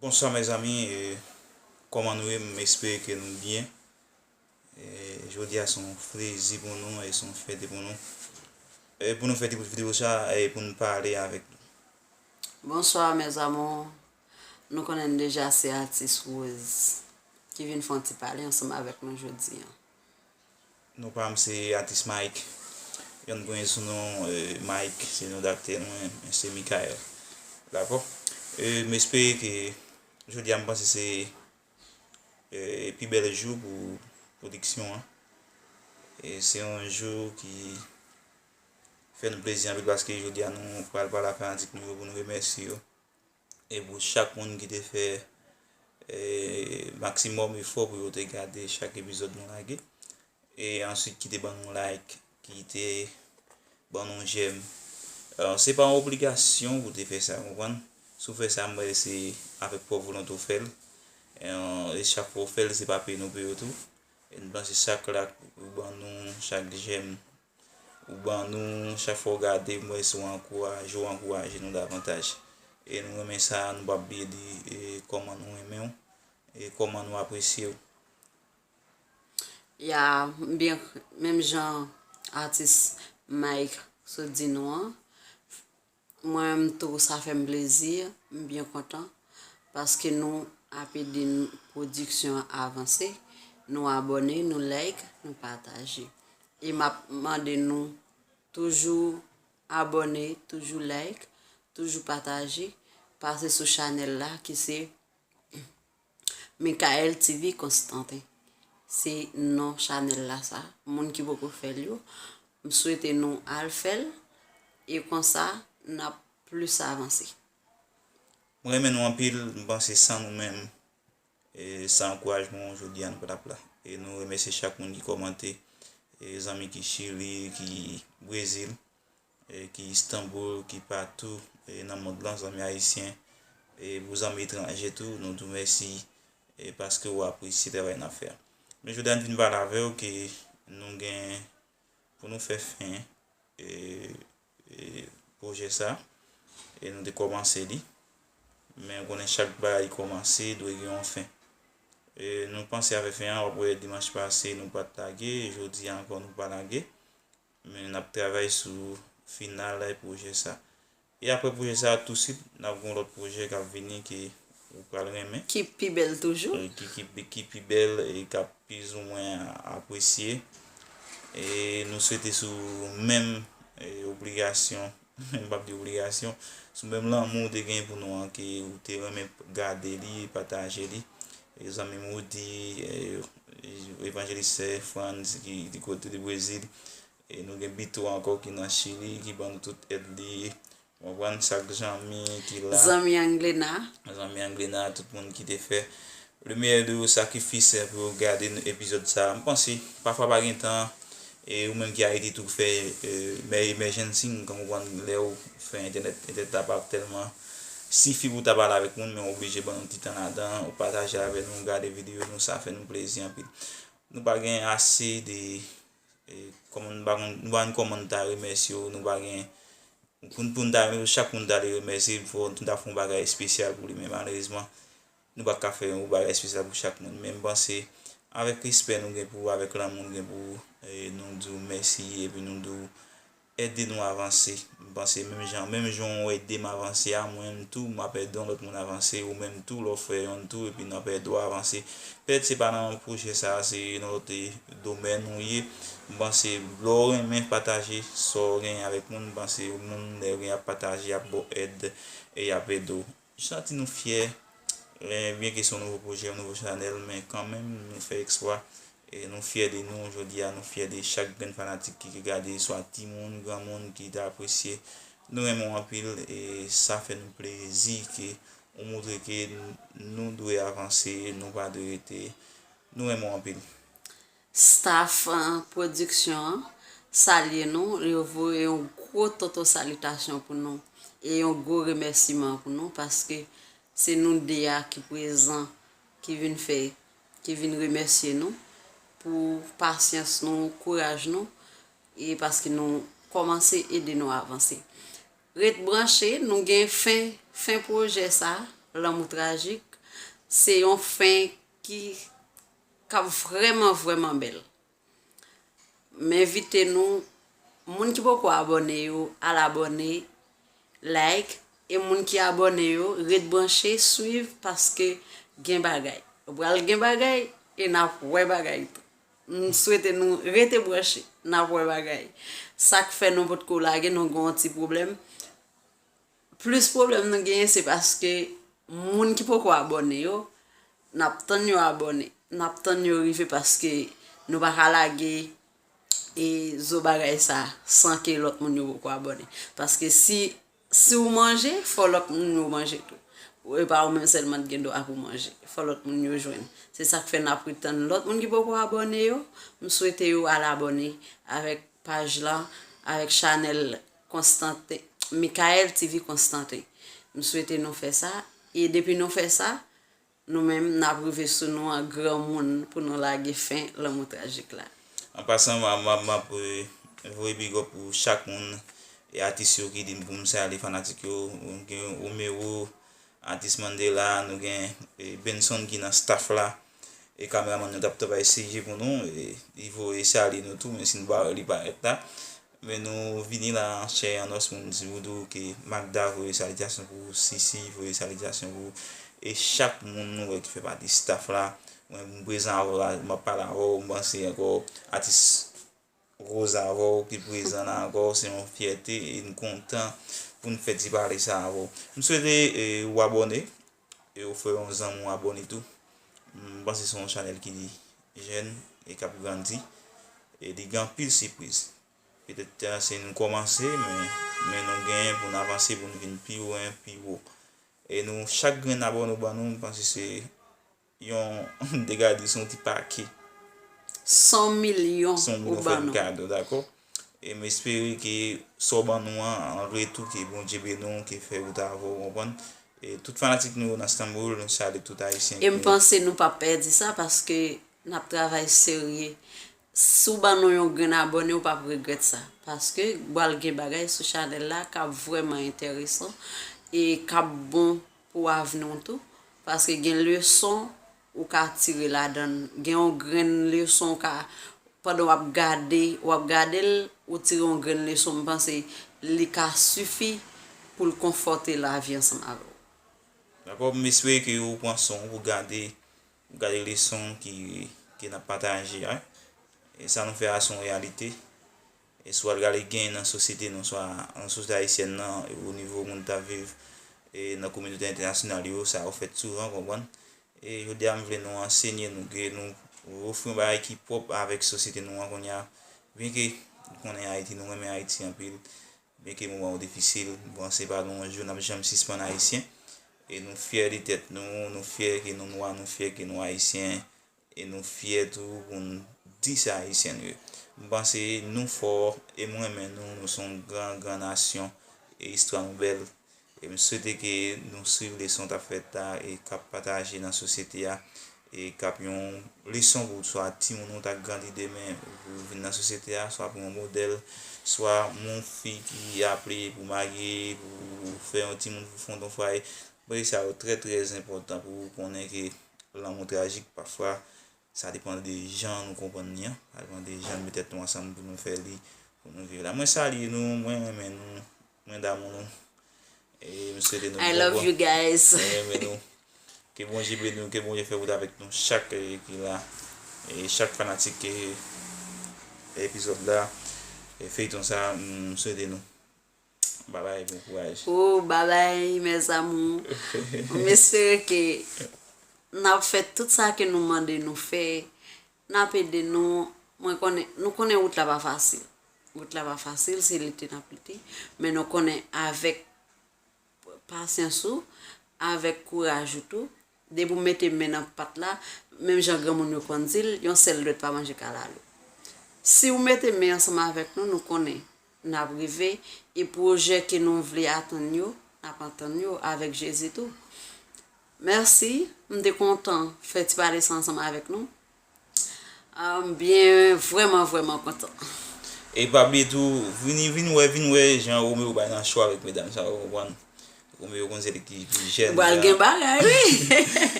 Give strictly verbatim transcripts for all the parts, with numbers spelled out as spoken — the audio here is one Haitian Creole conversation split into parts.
Bonswa mezanmi, e, kòman nou ye? M espere ke nou byen. E, jodi a se yon plezi pou nou e se yon fyète pou nou. E, pou nou fè ti bout videyo sa, e, pou nou pale avèk nou. Bonsoir mes amours. Nou konnen deja se atis Rose ki vin fè yon ti pale ansanm avèk nou jodi a. Non pa m se atis Mike. Yonn konnen sou non, e, Mike, se non daktè mwen, men se Michael. Dakò? E, m espere ke jodi a m panse se, e, pi bèl jou pou pwodiksyon an. E se yon jou ki fè nou plezi anpil paske jodi a nou pral pale ak fanatik nou yo pou nou remèsye yo. E pou chak moun ki te fè, e, maksimòm efò pou yo te gade chak epizòd nou lage. E answit ki te ban nou like, ki te ban nou j'aime. E, se pa yon obligasyon pou te fè sa, konprann? Si w fè sa, m wè se avèk pwòp volonte w fè l. E, e chak fwa w fè l, se pa peye nou peye w tou. E m panse chak like ou ban nou, chak j'aime ou ban nou, chak fwa w gade, m wè se w ankouraje, w ankouraje nou davantaj. E nou renmen sa, nou p ap bliye di, e, kòman nou renmen w, e kòman nou apresye w. Ya, m byen, menm jan atis Mike sot di nou an, mwen menm tou sa fè m plezi, m byen kontan, paske nou ap ede n pwodiksyon an avanse, nou abòne, nou like, nou pataje. E m ap mande nou toujou abòne, toujou like, toujou pataje, pase sou chanèl la ki se Michael T V Constantin. Se non chanèl la sa. Moun ki poko fè l yo, m swete nou al fè l e konsa n ap plis avanse. Mwen renmen nou anpil, m panse san nou menm, e, san ankourajman w jodi a nou pa t ap la. E nou remèsye chak moun ki kòmante, e, zanmi ki Chili, ki Brezil, e, ki Istanbul, ki patou, e, nan mond lan, zanmi ayisyen, e pou zanmi etranje tou, nou di w mèsi, e paske w apresye travay n ap fè a. Men jodi a n vin pale avè w ke nou gen pou nou fè fen, e, e, pwojè sa, e nou te kòmanse li, men ou konnen chak bagay kòmanse dwe gen yon fen. E nou panse a fè fen an, w ap wè dimanch pase nou pa t lage, jodi a ankò nou pa lage, men n ap travay sou final pwojè sa. E apre pwoje sa a, tousuit, n ap gen yon lòt pwoje k ap vini ke ou pral renmen. Ki pi bèl toujou. E ki, ki, ki pi bèl e k ap plizoumwen apresye. E nou swete sou menm, e, obligasyon, m p ap di obligasyon, sou menm lanmou ou te gen pou nou an, ke ou te renmen gade li e pataje li. E zanmi m Woody, e, evanjelis Frantz ki, ki kote de Brezil. E nou gen Bito ankò ki nan Chili, ki ban nou tout èd li. Ou konprann, chak zanmi ki la. Zanmi Anglena. Zanmi Anglena, tout moun ki te fè le meilleur de yo sakrifis pou yo gade epizòd sa a. M panse, pafwa pa gen tan, e ou menm ki Ayiti tou fè, e, men emergency, m konprann lè ou fè entènèt, entènèt la pa tèlman sifi pou ta pale avèk moun, men ou oblije ban nou ti tan ladan, ou pataje avè nou, gade videyo nou, sa fè nou plezi anpil. Nou pa gen ase de, e, kòman, nou pa konn, nou pa konn kòman nou ta remèsye w, nou pa gen Pou n, pou n ta, chak moun ta vle remèsye, fò nou ta fè yon bagay espesyal pou li, men malerezman, nou pa ka fè yon bagay espesyal pou chak moun. Men m panse, avèk respè nou gen pou ou, avèk lanmou nou gen pou ou, e, nou di w mèsi, epi nou di w ede nou avanse. M panse menm jan, menm jan w ede m avanse a, mwen menm tou, m ap ede yon lòt moun avanse, ou menm tou, lè w fè yonn tou, epi n ap ede w avanse. Petèt se pa nan pwojè sa a, se nan lòt domèn ou ye. M panse lè w renmen pataje sa w genyen avèk moun, m panse moun lè yo gen y ap pataje, y ap ba w èd e y ap ede w. Santi nou fyè, e, byenke se yon nouvo pwojè, yon nouvo chanèl, men kanmenm nou fè eksplwa. E nou fyè de nou, jodi a nou fyè de chak grenn fanatik ki, ki gade, swa timoun, granmoun ki ta apresye. Nou renmen w anpil e sa fè nou plezi ke ou montre ke n, nou dwe avanse, nou pa dwe rete. Nou renmen w anpil. Staff, e, pwodiksyon an salye nou, yo voye yon gwo toto salitasyon pou nou e yon gwo remèsiman pou nou, paske se nou de a ki prezan, ki vin fè, ki vin remèsye nou pou pasyans nou, kouraj nou, e paske nou kòmanse ede nou avanse. Ret branche, nou gen fen, fen pwojè sa, Lanmou Trajik, se yon fen ki k ap vrèman, vrèman bèl. M envite nou, moun ki poko abòne yo, al abòne, like, e moun ki abòne yo, ret branche, swiv, paske gen bagay. Ou pral gen bagay, e n ap wè bagay tou. M swete nou rete branche, n ap wè bagay. Sa k fè nou potko lage, nou gen yon ti pwoblèm. Plis pwoblèm nou genyen, se paske moun ki poko abòne yo, n ap tann yo abòne. N ap tann yo rive paske nou pa ka lage e zo bagay sa san ke lòt moun yo poko abòne. Paske si, si w manje, fò lòt moun yo manje tou. E pa ou menm sèlman ki gen dwa pou manje. Fò lòt moun yo jwenn. Se sa k fè n ap ret tann lòt moun ki poko abòne yo. M swete yo al abòne avèk paj la, avèk chanèl Constantin, Michael T V Constantin. M swete nou fè sa. E depi nou fè sa, nou menm, n ap rive sou nou an granmoun pou nou lage fen lanmou trajik la. An pasan, m ap, m ap, m ap, eh, voye big up pou chak moun e atis yo ki di m pou m salye fanatik yo. Nou gen Romero, atis Mandela, nou gen, eh, Benson ki nan staff la. E kameramann nou t ap travay serye pou nou, e li voye salye nou tou, men si nou pa wè, li parèt la. Men nou vini la an chè e an os pou nou di Voodoo ke Magda voye salitasyon pou ou, Sisi voye salitasyon pou ou, e chak moun nou wè ki fè pati staff la. Mwen, m prezan avè w la, m ap pale avè w, m panse ankò atis Rose avè w ki prezan la ankò, se yon fyète e n kontan pou n fè ti pale sa avè w. M swete, e, ou abòne, e ou fè yon zanmi w abòne tou. M panse se yon chanèl ki jèn e k ap grandi, e li gen anpil sipriz. Petèt, e, se nou kòmanse, men, men nou genyen pou n avanse, pou n vin pi lwen, pi wo. E nou, chak grenn abòne ou ban nou, m panse se yon, m te ka di se yon ti pake. San milyon ou ban nou. Se yon milyon fè n kado, dakò? E m espere ke sa w ban nou an, an retou, ke Bondye beni w, ke fè wout avè w, w konprann? E tout fanatik nou yo nan Stanbul, nou salye tout Ayisyen. E m panse nou p ap pèdi sa, paske n ap travay serye. Si w ban nou yon grenn abòne, ou p ap regrèt sa. Paske pral gen bagay sou chanèl la k ap vrèman enteresan e k ap bon pou avni w tou. Paske gen leson ou ka tire ladan l. Gen yon grenn leson ou ka, pandan w ap gade, w ap gade l, ou tire yon grenn leson, m panse li ka sifi pou l konfòte lavi ansanm avè w. Dakò, m espere ke ou pran son pou gade, pou gade leson ki, ke n ap pataje a. E sa nou fè a se yon reyalite. E si w al gade gen nan sosyete nou, swa nan sosyete ayisyèn nan, e o nivo moun t ap viv, e nan kominote entènasyonal yo, sa yo fèt souvan, konprann? E jodi a, m vle nou ansenye nou ke nou ofri yon bagay ki pwòp avèk sosyete nou an kounye a. Byenke nou konnen Ayiti, nou renmen Ayiti anpil, byenke moman yo difisil, m panse pa gen yon jou n ap janm sispann Ayisyen. E nou fyè de tèt nou, nou fyè ke nou nwa, nou fyè ke nou Ayisyen, e nou fyè tou pou n di se Ayisyen nou ye. M panse nou fò, e m renmen nou, nou se yon gran, gran nasyon, e istwa nou bèl. E m swete ke nou swiv leson t ap fèt la e k ap pataje nan sosyete a, e k ap yon leson pou swa timoun ou t ap grandi demen, pou vin nan sosyete a, swa pou yon modèl, swa yon fi ki aple pou marye, pou fè yon timoun, pou fonde yon fwaye. Bagay sa yo trè, trè enpòtan pou ou konnen ke lanmou trajik, pafwa, sa depann de jan nou konprann li an, sa depann de jan nou met tèt nou ansanm pou nou fè li, pou nou viv la. Mwen salye nou, mwen renmen nou, mwen damou nou. E m swete nou I bon love bon. You guys. Mwen renmen nou. Ke Bondye beni nou, ke Bondye fè wout avèk nou chak, e, ki la. E chak fanatik, e, epizòd la, e feyton sa, m swete nou. Babay, bon kouraj. Oh, babay, mes amours. M espere ke n ap fè tout sa ke nou mande nou fè. N ap ede nou. Mwen konnen, nou konnen wout la pa fasil. Wout la pa fasil, se lite n ap lite. Men nou konnen avèk pasyans ou, avèk kouraj ou tou, depi w mete men nan pat la, menm jan granmoun yo konn di l, yon sèl dwèt pa manje kalalou. Si w mete men ansanm avèk nou, nou konnen n ap rive, e pwojè ke nou vle atann yo, n ap atann yo avèk Jezi tou. Mèsi, m te kontan fè ti pale sa ansanm avèk nou. Ah, m byen, vrèman, vrèman kontan. E pa bliye tou, vini, vin wè, vin wè jan Romeo bay nan cho avèk medam sa yo, ou konprann? Romeo konn se li ki pi jèn. Pral gen bagay, wi.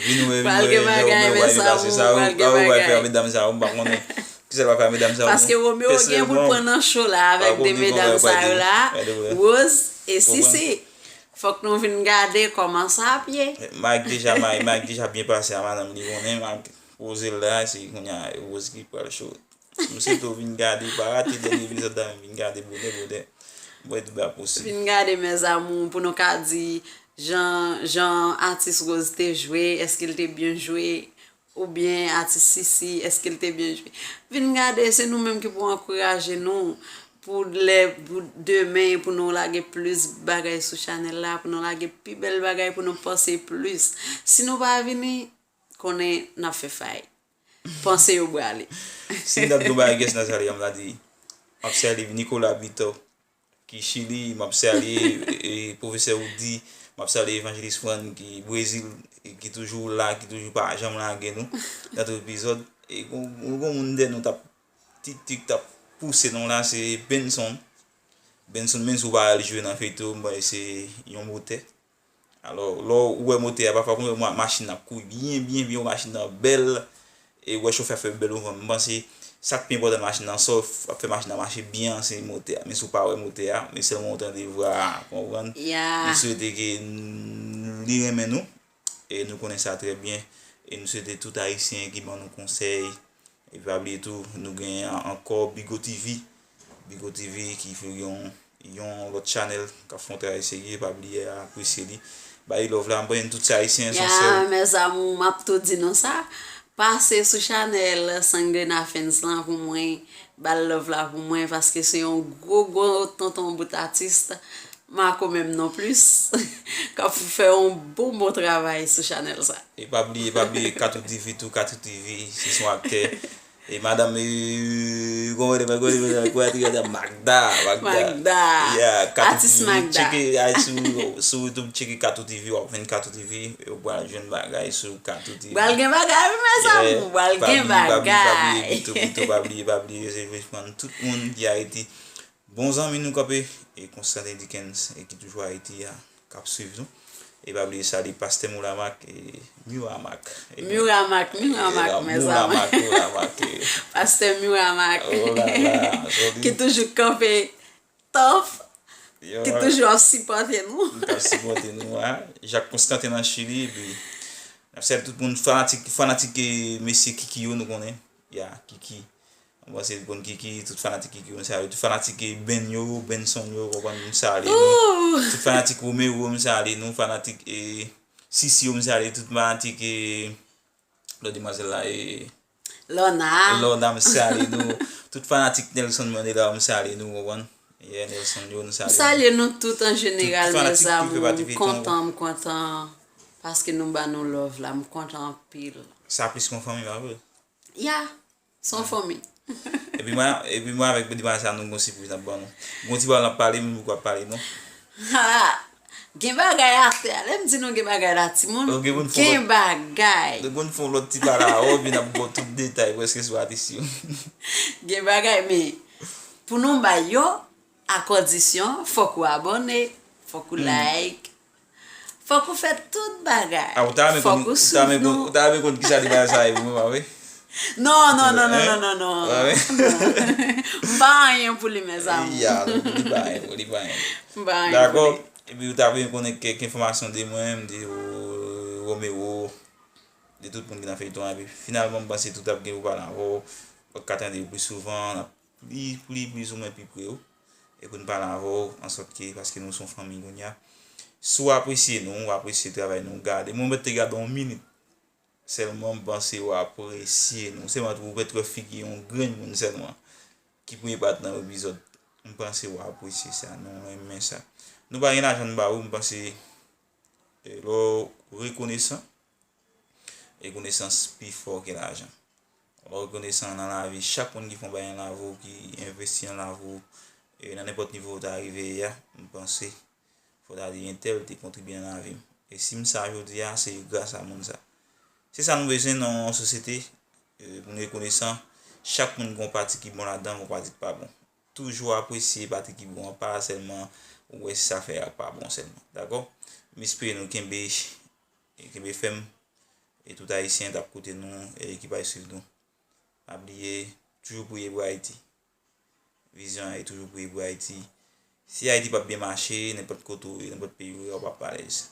Vin wè, vin wè, vin wè, vin wè, vin wè, sa, se sa, ou, ou va fè a medam sa, ou pa konnen. Kisa l va fè a medam sa, paske Romeo gen pou l pran nan cho la avèk de medam sa yo la, Rose e Sisi. Fòk nou vin gade kòman sa ap ye. Mike deja, Mike, Mike deja byen pase a madanm li konnen, Mike poze l la, se kounye a Rose ki pral cho. M swete w vin gade, pa rate dènye epizòd la, men vin gade bonè, bonè. Mwen tout bagay posib. Vin gade, mes amours, pou nou ka di jan, jan atis Rose te jwe, èske l te byen jwe, oubyen atis Sisi, èske l te byen jwe. Vin gade, se nou menm ki pou ankouraje nou, pou lè, pou demen, pou nou lage plis bagay sou chanèl la, pou nou lage pi bèl bagay, pou nou panse plis. Si nou pa vini, konnen n ap fè fay. Panse yo brale. Si m t ap gen bagay guest nan sa li a, m ta di, m ap salye Nicolas Bito ki Chili, m ap salye, e, pwofesè Woody, m ap salye Evangelis Fran ki Brezil, e, ki toujou la, ki toujou pa janm lage nou nan tout epizòd. E gon, gon moun dèyè nou t ap, ti, ti, t ap pouse nou la, se Benson. Benson, menm si w pa wè l jwe nan feyton, m panse se yon motè. Alò, lè w wè motè a, pafwa, kounye a, machin nan ap kouri byen, byen, byen, machin nan bèl, e w wè chofè a fè bèl mouvman. M panse sa k pi enpòtan nan machin nan, sa w ap fè machin nan mache byen an, se motè a. Men si w pa wè motè a, men sèlman w tande vwa a, konprann? M swete ke n-, li renmen nou, e nou konnen sa trè byen, e nou swete tout Ayisyen ki ban nou konsèy, epi pa bliye tou, nou gen an-, ankò Bigo T V. Bigo T V ki fè yon, yon lòt chanèl k ap fè yon travay serye, pa bliye apresye li. Ba li love la, m panse tout se Ayisyen, son sèl. Ya, mes amours, m ap tou di nou sa. Pase sou chanèl Sangrena Fans lan pou mwen, ba l love la pou mwen, paske se yon gwo, gwo tonton bout atis. Mako menm non plis, k ap fè yon bon, bon travay sou chanèl sa. E pa bliye, pa bliye Katou T V tou, Katou T V, si se yon aktè. E madanm, e, kòman li rele, kòman li rele, Magda, Magda. Magda. Yeah, Katou Atis T V, Magda. Tcheke, ay, sou, sou YouTube, tcheke Katou T V, w ap jwenn Katou T V, e w pral jwenn bagay sou Katou T V. Pral gen bagay, wi, mes amours, pral gen bagay. Yeah, pa bliye, pa bliye, pa bliye, Bito, Bito, pa bliye, pa bliye, se jwe fann tout moun ki Ayiti. Bon zanmi nou kanpe, e Constantin Dickens, e ki toujou Ayiti a, k ap swiv nou. E pa bliye salye Pastè Moulamak, e Muramak. E Muramak, e Muramak, la, mes amours. Moulamak, Moulamak, e Pastè Muramak, oh la la, joli. Ki toujou kanpe tough, ki toujou ap sipòte nou. Ki ap sipòte nou, a. Jak Constantin nan Chili, epi n ap salye tout moun, fanatik, fanatik, e, mesye Kiki yo, nou konnen. Ya, Kiki. Mwen se konn Kiki, tout fanatik Kiki yo, m salye. Tout fanatik, e, Ben yo, Benson yo, konprann, m salye nou. Tout fanatik Romeo, m salye nou. Fanatik, e, Sisi yo, m salye. Tout fanatik, e, lòt demwazèl la, e, Lorna. Lorna, m salye nou. Tout fanatik Nelson Mandela, m salye nou, konprann. Yeah, Nelson yo, m salye nou. M salye nou tout an jeneral, mes amours. M kontan, m kontan. Paske nou ba nou love la, m kontan anpil. Sa plis ke yon fanmi, pa vre? Ya. Se yon fanmi. Epi mwen, epi mwen avèk Bedi Marsa, nou gon sipriz n ap ban nou. Gon ti pawòl n ap pale, men nou poko ap pale, non. Ha! Gen bagay atè a. Lè m di nou gen bagay la, timoun, gen bagay. Nou konn fè yon lòt ti pale a, epi n ap ba w tout detay, prèske sou atis yo. Gen bagay, men pou nou bay yo, a kondisyon, fòk ou abòne, fòk ou like, fòk ou fè tout bagay. A, ou ta renmen konn, ou ta renmen konn, ou ta renmen konn kisa li bay sa ye pou mwen, pa vre? Non, non, non, non, non, non, non. M pa anyen pou li, mes amours. Ya, li pa anyen pou li, li pa anyen. M pa anyen pou li. Dakò. Epi ou ta vle konnen kèk enfòmasyon de mwen, de, euh, Romeo, de tout moun ki nan feyton an. Epi finalman, m panse tout ap gen pou pale avè w. W ap ka tande yo pli souvan, n ap pli, pli, plizoumwen pi pre w. E pou n pale avè w, ansòt ke, paske nou se yon fanmi kounye a. Si w apresye nou, w apresye travay nou, gade. Mwen mèt te gade yon minit. Sèlman m panse w apresye nou. Sèlman tou ou mèt wè figi yon grenn moun sèlman ki premye pat nan epizòd. M panse w apresye sa, nou renmen sa. Nou pa gen lajan n ba ou, m panse, eh, lè w rekonesan, rekonesans pi fò ke lajan. Lè w rekonesan nan lavi, chak moun ki fè yon bagay nan lavi w, ki envesti nan lavi w, e nan nenpòt nivo w ta rive ye a, m panse fò w ta di entèl te kontribye nan lavi m. E si m sa jodi a, se gras a moun sa. Se sa nou bezwen nan yon sosyete, e, pou n rekonesan. Chak moun gen yon pati ki bon ladan, yon pati ki pa bon. Toujou apresye pati ki bon an, pa sèlman wè si sa fè a pa bon sèlman. Dakò? M espere nou kenbe, kenbe fèm. e tout Ayisyen t ap koute nou e ki pral swiv nou. Pa bliye, toujou priye pou Ayiti. Vizyon an e toujou priye pou Ayiti. Si Ayiti p ap byen mache, nenpòt kote ou ye, nenpòt peyi ou ye, w p ap alèz.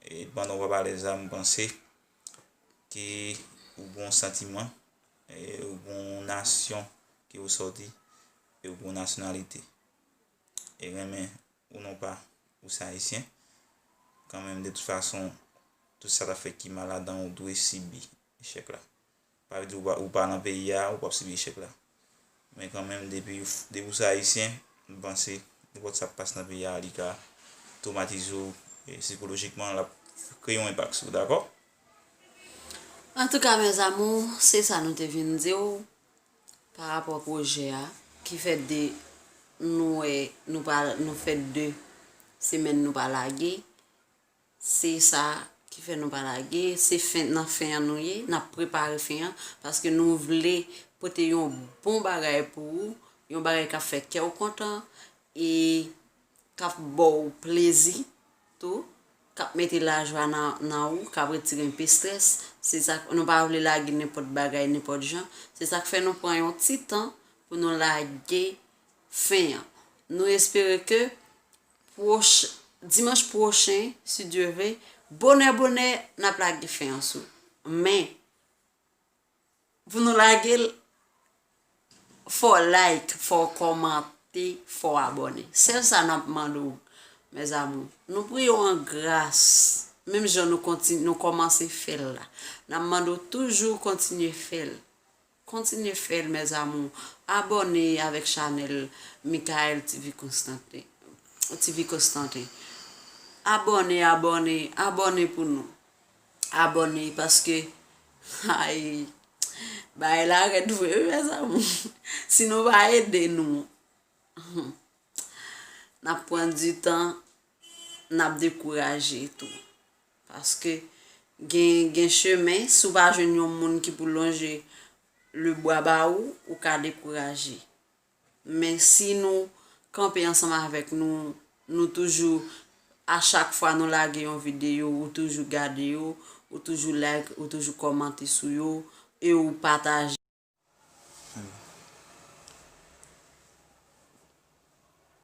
E pandan w p ap alèz la, m panse ke ou gen yon santiman, e ou gen yon nasyon ke ou sòti, e ou gen yon nasyonalite. E renmen ou non pa, ou se Ayisyen. Kanmenm, de tout fason, tout sa k ap fèt ki mal ladan, ou dwe sibi echèk la. Pa vle di ou pa, ou pa nan peyi a, ou p ap sibi echèk la. Men kanmenm, depi, depi ou se Ayisyen, m panse, nenpòt sa k pase nan peyi a, li ka twomatize w, e sikolojikman, l ap kreye yon enpak sou ou, dakò? Antouka, mes amours, se sa nou te vin di w pa rapò pwojè a, ki fè de, nou wè, nou pa, nou fè de semèn nou pa lage. Se sa ki fè nou pa lage, se fen, nan fen an nou ye, n ap prepare fen an, paske nou vle pote yon bon bagay pou ou, yon bagay k ap fè kè w kontan, e k ap ba w plezi tou, k ap mete lajwa nan, nan ou, k ap retire enpe estrès. Se sa, nou pa vle lage nenpòt bagay, nenpòt jan. Se sa k fè nou pran yon ti tan pou nou lage fen an. Nou espere ke pwoch, dimanch pwochen, si Dye vle, bonè bonè, n ap lage fen an sou. Men, pou nou lage l, fò w like, fò w kòmante, fò w abòne. Sèl sa n ap mande w, mes amours. Nou priye w an gras, menm jan nou kontinye, nou kòmanse fè l la. N ap mande w toujou kontinye fè l. Kontinye fè l, mes amours. Abòne avèk chanèl Michael T V Constantin. T V Constantin. Abòne, abòne, abòne pou nou. Abòne paske, ay, bagay la rèd vre wi, mes amours. Si nou pa ede nou, n ap pran di tan, n ap dekouraje tou. Paske gen, gen chemen, si w pa jwenn yon moun ki pou lonje lebwa ba ou, ou ka dekouraje. Men si nou kanpe ansanm avèk nou, nou toujou, a chak fwa nou lage yon videyo, ou toujou gade yo, ou toujou like, ou toujou kòmante sou yo, e ou pataje.